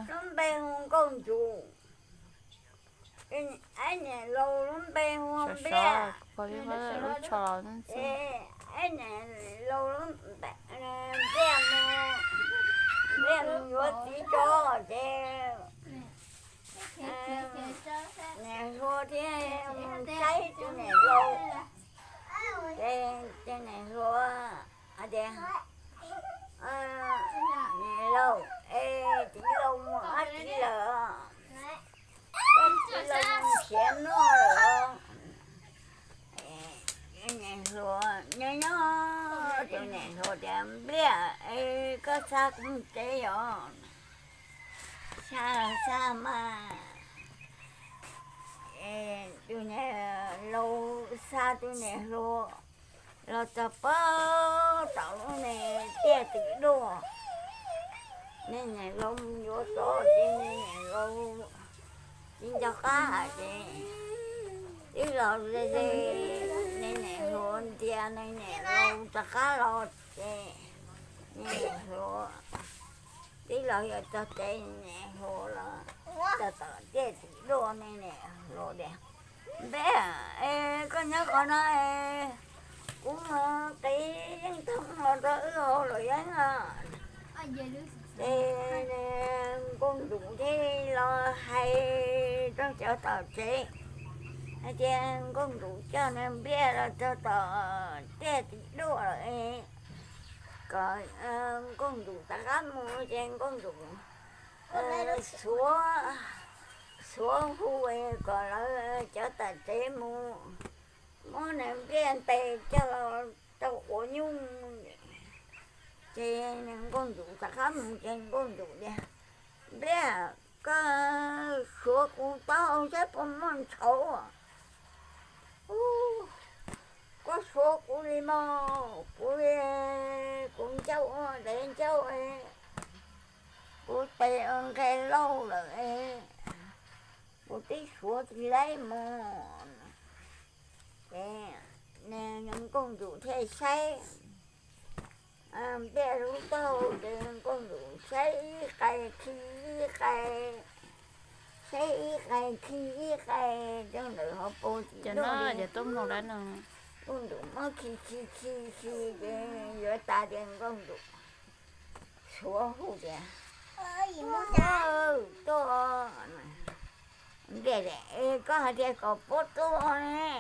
Lub npe hu Nkauj Ntsum, niam laus lub npe hu Npliaj. Ces niam laus Npliaj mus, Npliaj mus yuav txiv tso, ces niam hluas thiaj mus saib tus niam laus. Ces niam hluas hais tias, niam laus, es txiv laus mus dab tsi lawm? Koj txiv laus mus nrhiav noj lawm. Niam hluas nyob nyob, tus niam hluas tias, Npliaj, es koj xa kuv mus tsev os. Xa los xa mas. Tus niam laus xa tus niam hluas los txog puag tom lub niag tiaj tim duaj, niag niam laus mus yuav tsov ces niag niam laus tsis nco qab hais ces twb los ze ze, niag niam hluas ntias niag niam laus rov qab los ces niag niam hluas twb los yuav txog tsev, niag niam hluas los txog tom tiaj tim duaj, niag niam hluas tias, Npliaj, es koj nyob qhov no es kuv mus qiv yeeb thooj los rau wb haus luam yeeb os. Ces Nkauj Ntsum thiaj los hais rau cov tom tsev hais tias Nkauj Ntsum coj niag Npliaj los txog tom tiaj tim duaj lawm, kom Nkauj Ntsum rov qab mus ces Nkauj Ntsum xuav, xuav hu kom lawv cov tom tsev mus muab niag Npliaj ntes coj los rau quav nyuj. Ces Nkauj Ntsum rov qab mus ces Nkauj Ntsum tias, Npliaj, koj xuav kuv taub hau saib puas muaj ntshauv. Koj xuav kuv li mog, kuv, kuv ncauj ua dev ncauj, kuv tes ua nqe lauj lawm, kuv twb xuav tsis laib mog. Ces Nkauj Ntsum thiaj saib Npliaj lub taub hau ces Nkauj Ntsum saib ib qais khi ib qais, saib ib qais khi ib qais rau ntawm hauv paus tim duaj. Nkauj Ntsum muab khi khi khi khi ces yuav tas tias Nkauj Ntsum xuav hu tias, Tuaj, koj hais tias kom puab tuaj ne,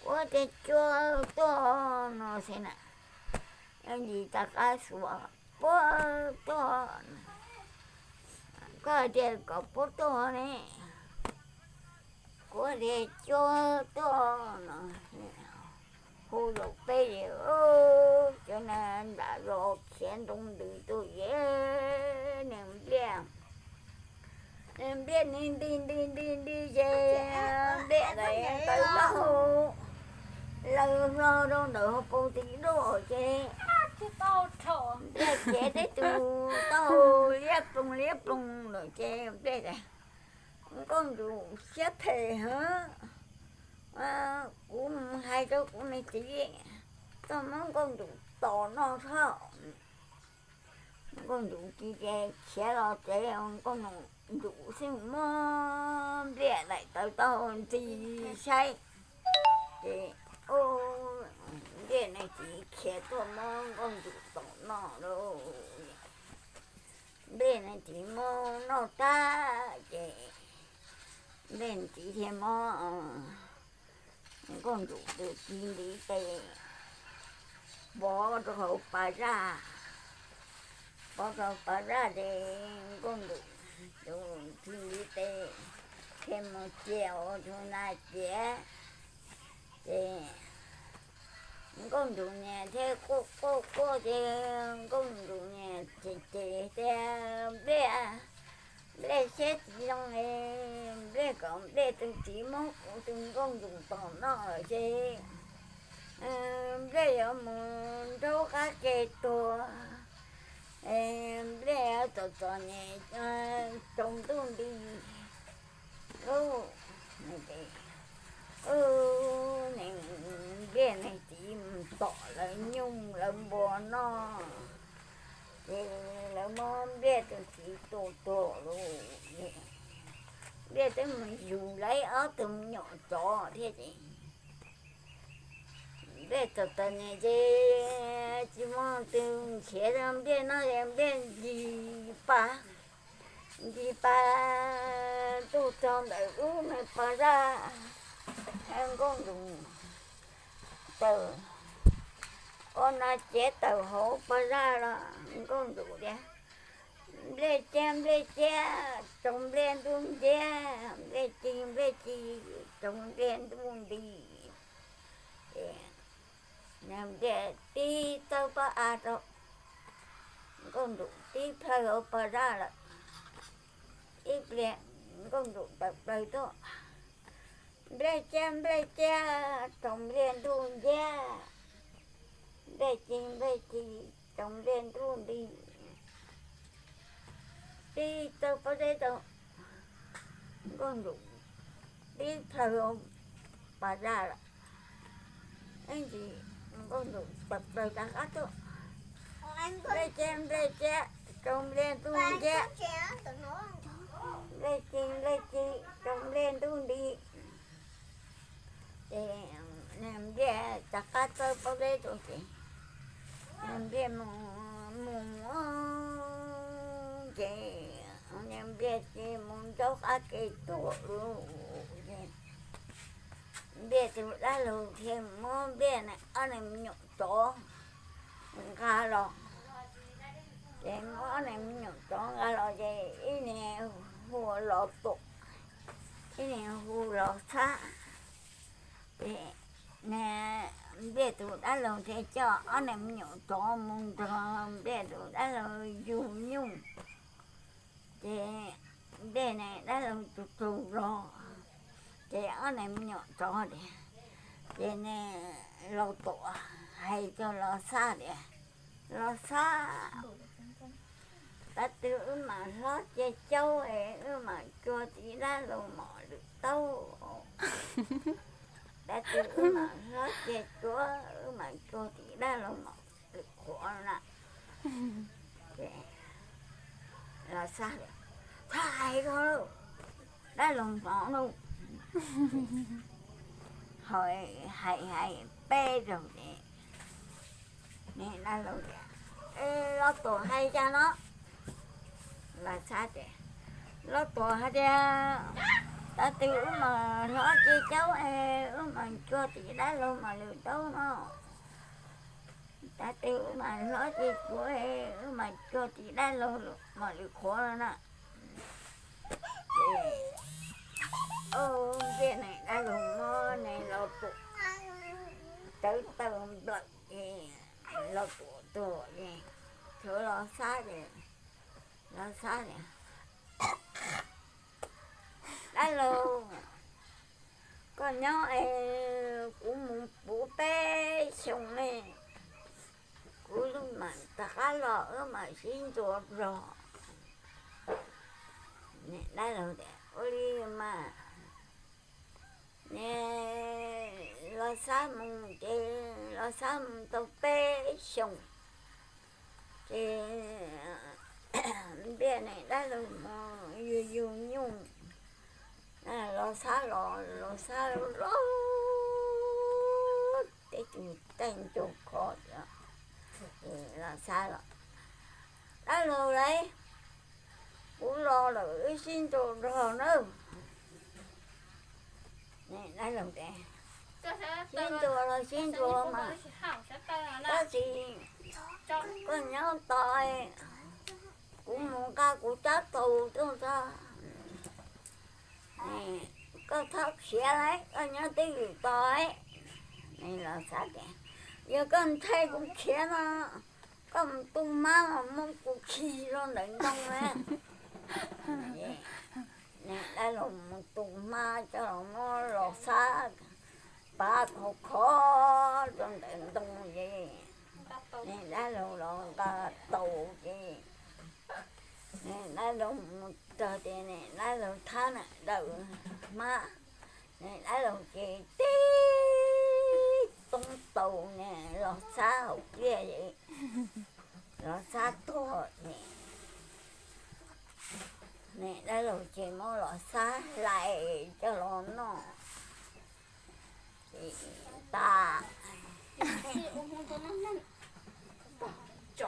puab tias cua tuaj no xwb na. Ntsis rov qab xuav, Puab tuaj, koj hais tias kom puab tuaj ne, kuv tias cua tuaj no. Hu zaum peb, cov neeg nram zos khiav nroo ntws tuaj ces niag Npliaj, niag Npliaj nti nti nti nti nti ces Npliaj daim tawv taub hau laws hlo rau ntawm hauv paus tim duaj ces Npliaj khiav tib tug taub hau liab ploog liab ploog lawm ces Npliaj tias, Nkauj Ntsum siab phem heev, kuv mus hais rau kuv niag txiv, koj muab Nkauj Ntsum tom noj tso. Nkauj Ntsum cia li khiav los tsev, Nkauj Ntsum xwb muab Npliaj daim tawv taub hau ntxi saib. Ces Npliaj niag txiv khiav tuaj muab Nkauj Ntsum tom noj lauj. Npliaj niag txiv muab noj tag ces Npliaj txiv thiaj muab Nkauj Ntsum tus txiv ntiv tes pov rau hauv pas zaj, pov rau pas zaj ces Nkauj Ntsum tus txiv ntiv tes thiaj mus cia ua tus nas ciav. Ces Nkauj Ntsum niam thiaj quaj quaj quaj ces Nkauj Ntsum niam ces ces tias, Npliaj, Npliaj siab tsis zoo es Npliaj kom Npliaj tus txiv muab kuv tus Nkauj Ntsum tom noj lawm ces Npliaj yuav mus nraub qab ke tuag, Npliaj yuav txom txom nyem tsaus ntuj nti lauj. Ces Npliaj niag txiv mus tom lawv nyuj lawv npua noj, ces lawv Muab Npliaj tus txiv tua tuag lawm, Npliaj twb mus yug lawv ob tug me nyuam tsov thiab ces Npliaj txog tau ne ces tsis muaj twg nrhiav Npliaj no es Npliaj ncig pa, ncig pa tuaj txog ntawm lub me pog zaj, Nkauj Ntsum tawm, ua no ces tawm hauv pog zaj los Nkauj Ntsum tias, Npliaj Ciab, Npliaj Ciab, tsaus npliaj ntuj nciab, Npliaj Ci, Npliaj Ci, tsaus npliaj ntuj nti. Ces Npliaj tib txawb pob av rau, Nkauj Ntsum tib plhaw hauv pog zaj lawm. Ib pliag Nkauj Ntsum tawm plaws tuaj, Npliaj Ciab, Npliaj Ciab, tsaus npliaj ntuj nciab, Npliaj Ci, Npliaj Ci, tsaus npliaj ntuj nti. Tib txawb pob zeb rau, Nkauj Ntsum tib plhaw hauv pog zaj lawm. Ib ntsis Nkauj Ntsum tawm plaws rov qab tuaj, Npliaj Ciab, Npliaj Ciab, tsaus npliaj ntuj nciab, Npliaj Ci, Npliaj Ci, tsaus npliaj ntuj nti. Ces Npliaj rov qab txawb pob zeb rau ces Npliaj mus, mus ces Npliaj ces mus nraub qab ke tuaj lawm ces Npliaj tus dab laug thiaj muab Npliaj ob niag me nyuam tsov nqa los. Ces muab ob niag me nyuam tsov nqa los ces ib niag hu ua Los Tuam, ib niag hu Los Xab. Ces Npliaj tus dab laug thiaj coj ob niag me nyuam tsov mus nrog Npliaj tus dab laug yug nyuj. Ces Npliaj niag dab laug tus tsaug zog, ces ob niag me nyuam tsov tias, ces niag Los Tuam hais rau Los Xab tias, Los Xab, tav twg wb mam hlob cia caub es wb mam cua tiv dab laug mom lwm taub. Tav twg wb mam hlob cia caub wb mam cua tiv dab laug mom lwm qhuav na. Los Xab tias, txhob hais ko, dab laug hnov lauj. Hais hais peb zaug ces niag dab laug tias, Los Tuam hais cas no? Los Xab tias, Los Tuam hais tias tav twg wb mam hlob cia caub es wb mam cua tiv dab laug mom lwm taub no. Tav twg wb mam hlob cia caub es wb mam cua tiv dab laug mom lwm qhuav no na. Ces Npliaj niag dab laug muab niag Los Tuam tawv tawg nplawm ces Los Tuam tuag ces tshuav Los Xab ces Los Xab tias, dab laug, koj nyob es kuv mus puv peb xyoos ne, kuv mam rov qab los wb mam sib ntsib dua. Niag dab laug tias, ua li mas. Niag Los Xab mus ces Los Xab mus tau peb xyoos ces Npliaj niag dab laug mus yug yug nyuj. Los Xab los, Los Xab los teb tus taij ncauj kho. Los Xab los, dab laug lauj, kuv los lawm wb sib ntsib dua nawb. Dab laug tias, sib ntsib los sib ntsib mas, tab sis koj nyob tos, kuv mus nqa kuv tsab taus tuaj tso. Koj txhob khiav lauj, koj nyob twj ywm tos. Los Xab tias, yog koj ntshai kuv khiav no, koj mus tu hmab los muab kuv khi rau ntawm ntoo na. Niag dab laug mus tu hmab coj los muab Los Xab pav khov kho rau ntawm ntoo ces niag dab laug los nqa taus ces niag dab laug mus txog ces niag dab laug thab ntawm hmab, niag dab laug ces tib toob taus niag Los Xab hauv pliaj ces Los Xab tuag ces Dab laug ces muab los xab hlais coj los noj ces tas.